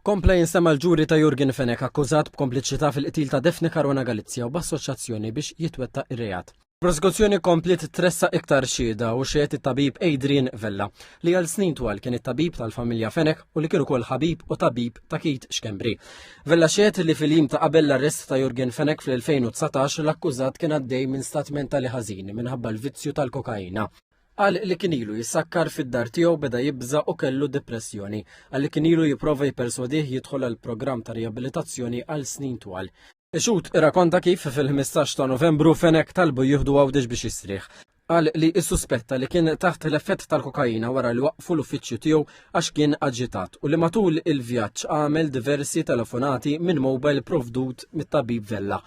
Kompla jinstema' l-ġuri ta' Yorgen Fenech akkużat b'kompliċità fil-qtil ta' Daphne Caruana Galizia u b'assoċjazzjoni biex jitwettaq ir-reat. Prosekuzzjoni kompliet tressaq iktar xhieda u xehed it-tabib Adrian Vella, li għal snin twal kien it-tabib tal-familja Fenech u li kien ukoll ħabib u tabib ta' Keith Schembri. Vella xehed li fil-jiem ta' qabel l-arrest ta' Yorgen Fenech fl-2019 l-akkużat kien għaddej minn stat mentali ħażin minħabba l-vizzju tal-kokaina. Qal li kien ilu jissakkar fid-dar tiegħu beda jibża' u kellu depressjoni. Qal li kien ilu jipprova jipperswadih jidħol għal programm ta' riabilitazzjoni għal snin twal. Ix-xhud irrakonta kif fil-15 ta' Novembru Fenech talbu jieħdu Għawdex biex jistrieħ. Qal li issuspetta li kien taħt l-effett tal-kokaina wara li waqfu l-uffiċċju tiegħu għax kien aġitat u li matul il-vjaġġ għamel diversi telefonati minn mobile provdut mit-tabib Vella.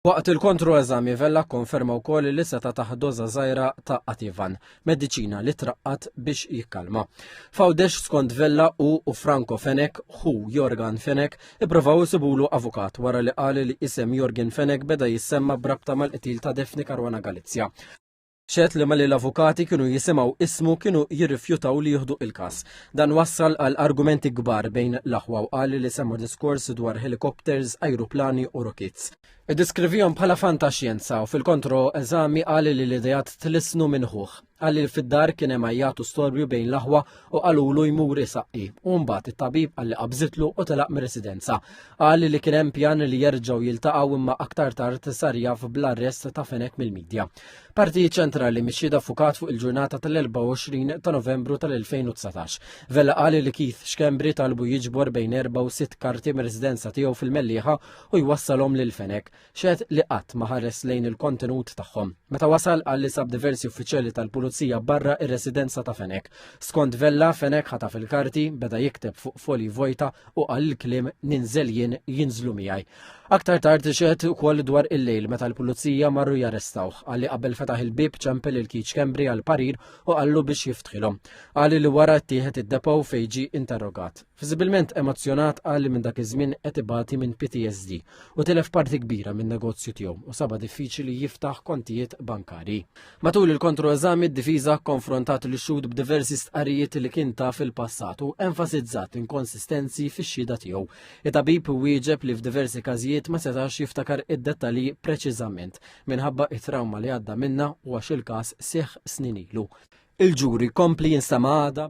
Waqt il-kontroeżami Vella kkonferma wkoll li seta' tah doża żgħira ta' Ativan, mediċina li traqqad biex jikkalma. F'Għawdex skont Vella hu u Franco Fenech, ħu Yorgen Fenech, ippruvaw isibulu avukat wara li qal li isem Yorgen Fenech beda jissemma b'rabta mal-qtil ta' Daphne Caruana Galizia. Xehed li malli l-avukati kienu jisimgħu ismu kienu jirrifjutaw li jieħdu il-każ. Dan wassal għal argumenti kbar bejn l-aħwa u qal li sema' diskors dwar helikopters, ajruplani u rokits. Iddiskrivihom bħala fantaxjenza u fil-kontro eżami qal li l-ideat tlisnu minn ħuh. Qal li fid-dar kien hemm għajjat u storbju bejn l-aħwa u qalulu jmur isaqqi. U mbagħad it-tabib qal li qabżitlu u telaq mir-residenza. Qal li kien hemm pjan li jerġgħu jiltaqgħu imma aktar tard sar jaf bl-arrest ta' Fenech mill-midja. Parti ċentrali mix-xhieda fukat fuq il-ġurnata tal-24 ta' Novembru tal-2019. Vella qal li Keith Schembri talbu jiġbor bejn erba' u sitt karti mir-residenza tiegħu fil-Mellieħa u jwassalhom lil Fenech. Xehed li qatt ma ħares lejn il-kontenut tagħhom. Meta wasal qal li sab diversi uffiċjali tal-pulizija barra ir-residenza ta' Fenech. Skont Vella, Fenech ħataf il-karti, beda jikteb fuq folji vojta u qal il-kliem ninżel jien jinżlu miegħi. Aktar tard xehed ukoll dwar il-lejl meta l-pulizija marru jarrestawh. Qal li qabel fetaħ il-bieb ċempel il Keith Schembri għal parir u qallu biex jiftħilhom. Qal li wara ttieħed id-depot fejn ġie interrogat. Viżibilment emozzjonat qal li minn dak iż-żmien qed ibati minn PTSD u tilef parti kbira minn negozju tiegħu u saba diffiċli jiftaħ kontijiet bankarji. Matul il-kontroeżami d-difiża kkonfrontat lix xhud b'diversi stqarrijiet li kien ta fil-passat u enfasizzat inkonsistenzi fix-xhieda tiegħu. It-tabib wieġeb li f'diversi każijiet ma setax jiftakar id-dettalji preċiżament minħabba it-trawma li għadda minnha u għax il-każ seħħ snin ilu. Il-ġuri kompli jinstema' għada.